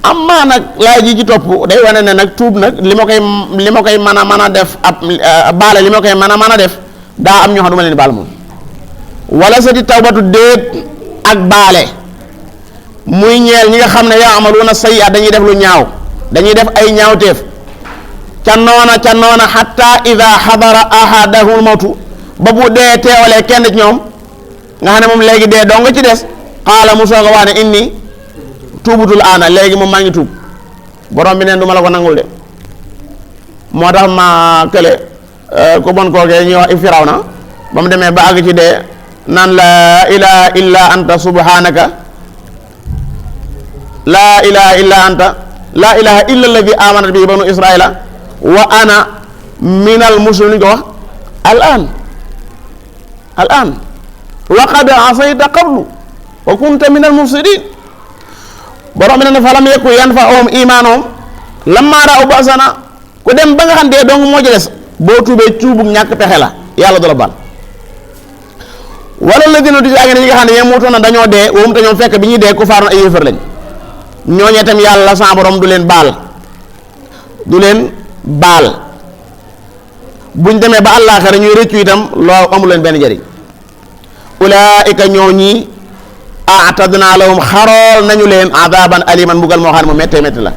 amma nag laay ji ci topp day wane ne nag tuub nag li ma koy mën a def ab baale li ma koy mën a def daa am ñoo xam du ma leen baal moom wala sa di tawbatu déet ak baale muy ñeel ñi nga xam ne yaa amaluuna sayyi'aat dañuy def lu ñaaw dañuy def ay ñaawteef ca noona hatta ida xadara ahadahul mawtu ba bu dee teewalee kenn ci ñoom nga xam ne moom léegi dee doo nga ci des xaala mu soog a wax ne inni tuubutul aana léegi moom maa ngi tuub borom bi neen du ma la ko nangul de moo tax ma kële ku bon kookee ñuy wax Firawna ba mu demee ba àgg ci dee naan laa ilaha illa anta subhanaka laa ilaha illa anta laa ilaha illa alladi amanat bi banu israila wa ana minal muslimin ko wax al an wa qad asayta qablu wa kunta minal mufsidin borom bi ne falam yakun yanfa'uhum imanuhum lamma ra'aw ba'sana ku dem ba nga xam dee dong moo ci des boo tuubee cuubug ñàkk pexe la yàlla du la bal wala la dina du jaage ne ñi nga xam ne yeen muutoon na dañoo dee woom te ñoom fekk bi ñuy dee ku faaroon ay yéefar lañ ñooñee tam yàlla sa borom du leen baal buñ demee ba àllaaxira ñuy rëccu itam loo amul leen benn njëriñ ulaa'ika ñoo ñi a'tadna lahum xarool nañu leen adaban aliman mbugal moo xam ne mu méttee métti la